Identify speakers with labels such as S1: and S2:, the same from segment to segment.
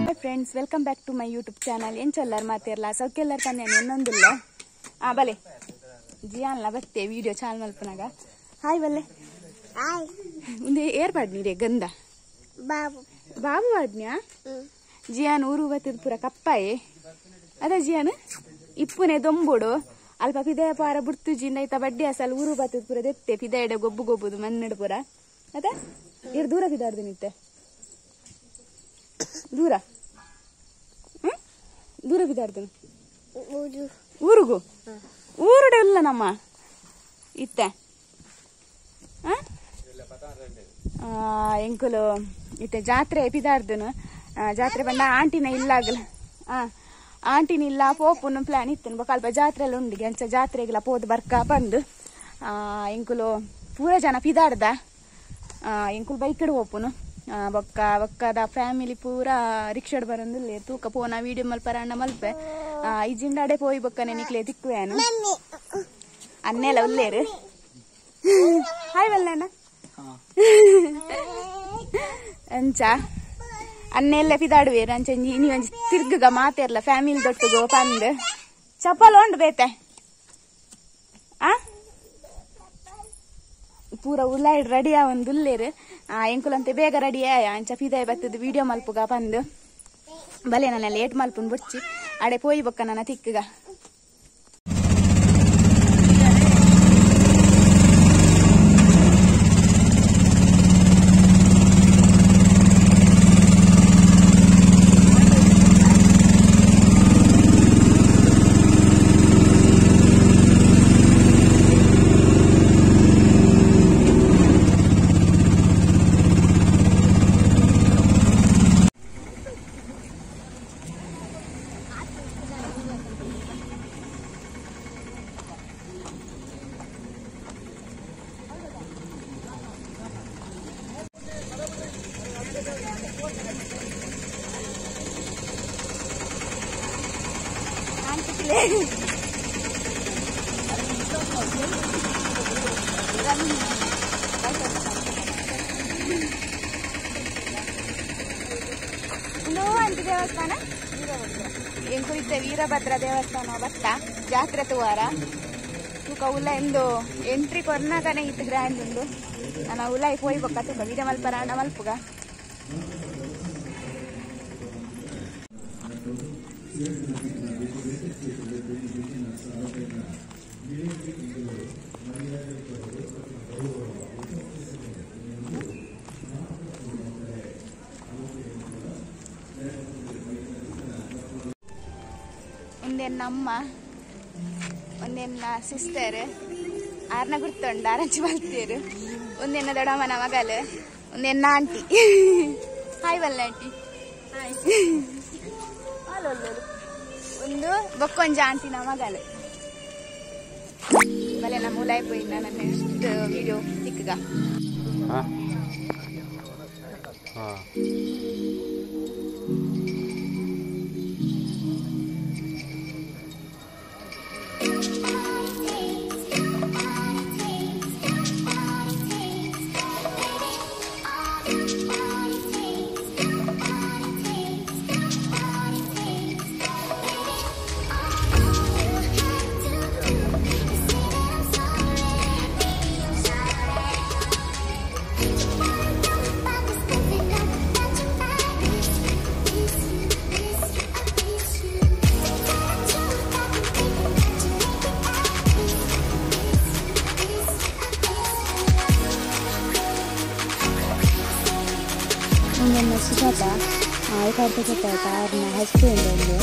S1: Hi friends, welcome back to my YouTube channel. ಎಂಚೊಲ್ಲಾರ್ ಮಾತೇರ್ಲ ಸೌಕ್ಯಲ್ಲಾರ್ ತಾನೆ ಇನ್ನೊಂದಿಲ್ಲ. ಆ ಬಲೆ ಜಿಯಾನ್ಲ ಬತ್ತೆ ವಿಡಿಯೋ ಚಾಲ್ ಮಲ್ಪನಾಗ. ಹಾಯ್ ಬಲ್ಲೆ.
S2: ಹಾಯ್.
S1: ಉಂದೆ ಏರ್ ಪಾಡ್ನಿ ರೇ ಗಂಧ
S2: ಬಾಬು
S1: ಬಾಬು ಪಾಡ್ನ್ಯಾ ಜಿಯಾನ್ ಊರು ಬತ್ತದ ಪೂರ ಕಪ್ಪಾಯಿ ಅದ ಜಿಯಾನ್ ಇಪ್ಪುನೆ ದೊಂಬುಡು ಅಲ್ಪ ಪಿದಯ ಪಾರ ಬುಡ್ತು ಜಿಂದ ಐತ ಬಡ್ಡಿ ಅಸಲ್ ಊರು ಬತ್ತದ ಪೂರ ದೆತ್ತೆ ಪಿದಯಡೆ ಗೊಬ್ಬು ಗೊಬ್ಬುದು ಮನ್ನಡು ಪೂರ ಅದ ಇರ್ ದೂರ ಪಿದಾಡ್ದು ನಿತ್ತೆ ದೂರ ದೂರ ಬಿದಾಡ್ದು ಊರುಗು ಊರುಡೆ ಇಲ್ಲ ನಮ್ಮ ಇತ್ತೆ ಎಂಕುಲು ಇತ್ತೆ ಜಾತ್ರೆ ಪಿದಾಡ್ದನು ಜಾತ್ರೆ ಬಂದ ಆಂಟಿನ ಇಲ್ಲಾಗಲ ಆಂಟಿನ ಇಲ್ಲ ಪೋಪುನು ಪ್ಲಾನ್ ಇತ್ತು ಬೊಕ ಅಲ್ಪ ಜಾತ್ರೆ ಎಲ್ಲ ಉಂಡಿಗೆ ಅಂಚ ಜಾತ್ರೆಗೆಲ್ಲ ಪೋದು ಬರ್ಕ ಬಂದು ಎಂಕುಲು ಪೂರ ಜನ ಪಿದಾಡ್ದ ಎಂಕುಲು ಬೈಕಡ್ ಪೋಪುನು ಬೊಕ್ಕ ಬೊಕ್ಕದ ಫ್ಯಾಮಿಲಿ ಪೂರ ರಿಕ್ಷಾಡ್ ಬರಂದಿಲ್ಲ ತೂಕ ಪೋನ ವಿಡಿಯೋ ಮಲ್ಪರ ಅಣ್ಣ ಮಲ್ಪೆ ಇಜಿಂಡಾಡೆ ಪೋಯಿ ಬೊಕ್ಕನೆ ನಿಕ್ಲೆ ತಿಕ್ಕುವೇನು ಅನ್ನೆಲ್ಲ ಉಲ್ಲೇರು. ಹಾಯ್ ವಲ್ಲಣ್ಣ ಅಂಚ ಅನ್ನೆಲ್ಲ ಪಿದಾಡುವೇರು ಅಂಚ ನೀವಂಜಿ ತಿರ್ಗುಗ ಮಾತೇರ್ಲ ಫ್ಯಾಮಿಲಿ ದೊಟ್ಟುಗೋ ಪಂದ್ ಚಪ್ಪಲ್ ಉಂಡು ಬೇತೆ ಆ ಪೂರ ಉಲಾಯ್ಡ್ ರೆಡಿ ಆವೊಂದು ಉಲ್ಲೇರು ಎಂಕುಲಂತೆ ಬೇಗ ರೆಡಿ ಆಯ ಅಂಚ ಪಿದಾಯ್ ಬತ್ತದ ವಿಡಿಯೋ ಮಲ್ಪುಗ ಪಂದು ಬಲೆ ನನ್ನ ಲೇಟ್ ಮಲ್ಪುನ್ ಬೊಚ್ಚಿ ಅಡೆ ಪೋಯಿ ಬೊಕ್ಕ ನನ್ನ ತಿಕ್ಕುಗ. ದೇವಸ್ಥಾನ ಎಂಕುಲಿತ್ತೆ ವೀರಭದ್ರ ದೇವಸ್ಥಾನ ಬತ್ತ ಜಾತ್ರೆ ತುವಾರ ತೂಕ ಉಲ್ಲ ಎಂದು ಎಂಟ್ರಿ ಕೊರ್ನಾಗನೆ ಇತ್ತು ಗ್ರ್ಯಾಂಡ್ ಉಂಡು ನಾನು ಉಲಾಯಿ ಪೋಯಿ ಬೊಕ್ಕ ತೂಕ ವೀರ ಮಲ್ಪರ ಅಣ್ಣ ಮಲ್ಪುಗ. ಒಂದೆನ್ನ ಅಮ್ಮ ಒಂದೆನ್ನ ಸಿಸ್ಟರ್ ಆರ್ನ ಗುರ್ತುಂಡು ಆರಂಚಿ ಮಲ್ತೇರು ಒಂದೆನ್ನ ದೊಡ್ಡಮ್ಮನ ಮಗಲು ಒಂದೆನ್ನ ಆಂಟಿ. ಹಾಯ್ ವಲ್ಲ ಆಂಟಿ. ಒಂದು ಬೊಕ್ಕೊಂಜ ಆಂಟಿನ ಮಗಲು ಬಲೆ ನಮ್ಮ ಉಲಾಯ್ ಪೋಯಿನ ನನ್ನ ನೆಕ್ಸ್ಟ್ ವಿಡಿಯೋ ತಿಕ್ಕಗ. ನನ್ನ ಸುಜಾತ ಆಯ್ಕಾಡ್ತ ಅವ್ರನ್ನ ಹಸ್ಬೆಂಡ್ ಒಂದು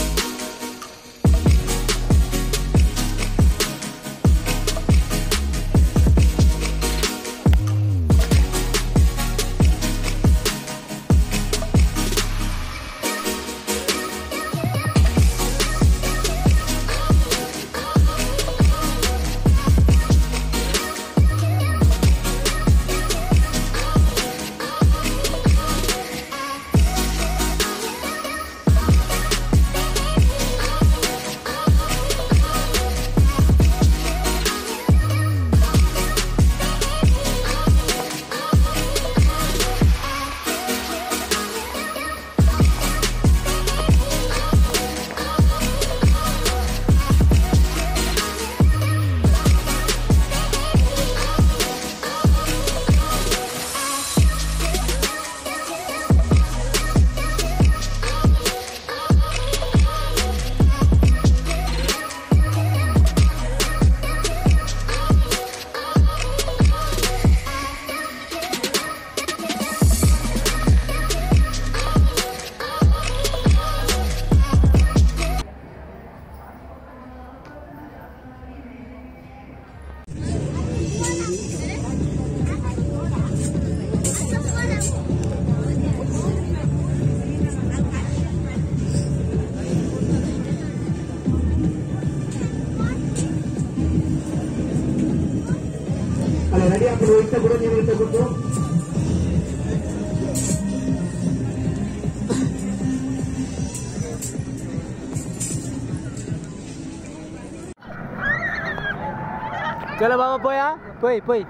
S3: चलो बाबा पोया पोई पोई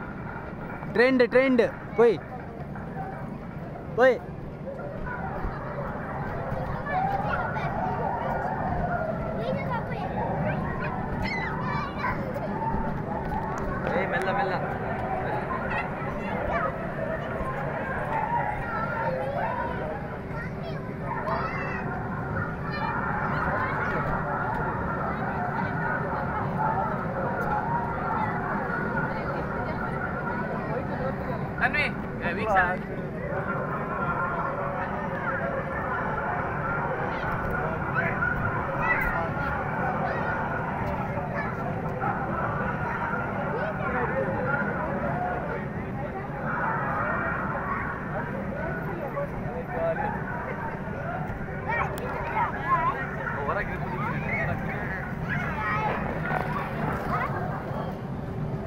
S3: ट्रेंड ट्रेंड पोई पोई मेल्ला मेल्ला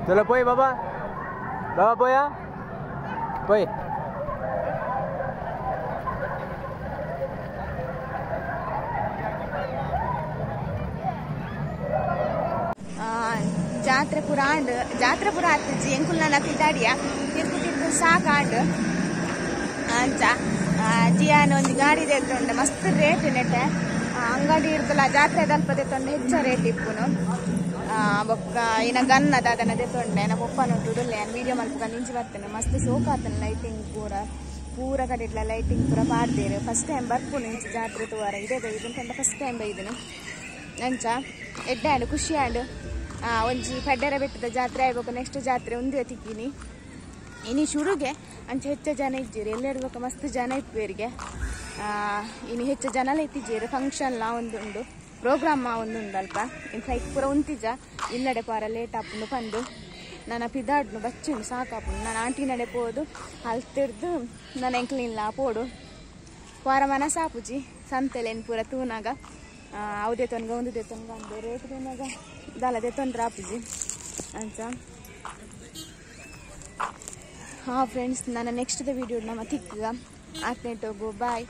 S3: चलो पोई बाबा बाबा पोया पोई
S1: ಜಾತ್ರೆ ಪೂರ ಆಂಡ್ ಜಾತ್ರೆ ಪೂರ ಆತಿಜಿ ಎಂಕುಲ್ ನನ್ನ ಪಿದಾಡಿಯ ತಿರ್ಗು ತಿರ್ಗು ಸಾಕಾಂಡ್ ಅಂಚ ಜಿಯಾನ ಒಂದು ಗಾಡಿ ತೆತ್ತುಂಡು ಮಸ್ತ್ ರೇಟ್ ನೆಟ್ಟೆ ಅಂಗಡಿ ಇರ್ತಲ್ಲ ಜಾತ್ರೆ ದಲ್ಪ ತೆತ್ತೊಂಡು ಹೆಚ್ಚ ರೇಟ್ ಇಪ್ಪುನು ಬೊಕ್ಕ ಇನ್ನ ಗನ್ನ ದಾದನ ದೆತ್ತೊಂಡೆ ನಾ ಪೊಪ್ಪ ನೋಟುಡುಲ್ಲೆ ನಾನು ವೀಡಿಯೋ ಮಲ್ಪುಗ ನಿಂಚಿ ಬರ್ತೇನೆ ಮಸ್ತ್ ಸೋಕಾತನ ಲೈಟಿಂಗ್ ಪೂರ ಪೂರ ಕಡೆಟ್ಲ ಲೈಟಿಂಗ್ ಪೂರ ಪಾಡ್ದೇರು ಫಸ್ಟ್ ಟೈಮ್ ಬರ್ಪುನು ಇಂಚಿ ಜಾತ್ರೆ ತೂವಾರ ಇದೇ ಬೈದನು ಪಂಡ ಫಸ್ಟ್ ಟೈಮ್ ಬೈದನು ಅಂಚ ಎಡ್ಡೆ ಆಂಡ್ ಖುಷಿ ಆಂಡ್ ಒಂಜಿ ಪಡ್ಡೆರ ಬೆಟ್ಟದ ಜಾತ್ರೆ ಆಯ್ಬೇಕು ನೆಕ್ಸ್ಟ್ ಜಾತ್ರೆ ಒಂದೇ ತಿಕ್ಕಿನಿ ಇನಿ ಶುರುಗೆ ಅಂಚ ಹೆಚ್ಚ ಜನ ಇಜ್ಜೀರು ಎಲ್ಲೆಡ್ಬೇಕು ಮಸ್ತ್ ಜನ ಇಪ್ಪೇರಿಗೆ ಇನ್ನು ಹೆಚ್ಚು ಜನಲ ಇತ್ತಿಜ್ಜೀರು ಫಂಕ್ಷನ್ಲ ಒಂದುಂಡು ಪ್ರೋಗ್ರಾಮ್ ಒಂದುಂಡು ಅಲ್ಪ ಇನ್ನು ಫ್ಲೈಟ್ ಪೂರ ಉಂತಿಜ ಇಲ್ಲಡೆ ಪಾರ ಲೇಟ್ ಆಪುಂಡು ಪಂದು ನನ್ನ ಪಿದಾಡ್ನು ಬಚ್ಚುಂಡು ಸಾಕಾಪುಂಡು ನಾನು ಆಂಟಿ ನಡೆ ಪೋದು ಅಲ್ತಿರ್ದು ನನ್ನ ಎಂಕ್ಲಿಲ್ಲ ಪೋಡು ವಾರ ಮನ ಸಾಪುಜಿ ಸಂತೆಲೇನು ಪೂರ ತೂನಾಗ ಅವುದೇ ತೊನ್ಗ ಒಂದುದೇ ತೊನ್ಗ ಅಂದು ರೇಟ್ ತೂನಾಗ ದಾಲದೆ ತೊಂದ್ರೆ ಆಪುಜಿ ಅಂತ. ಹಾಂ ಫ್ರೆಂಡ್ಸ್, ನನ್ನ ನೆಕ್ಸ್ಟ್ ವೀಡಿಯೋ ನಮ್ಮ ತಿಕ್ಕ ಆತ್ನೇಟೋಗು ಬಾಯ್.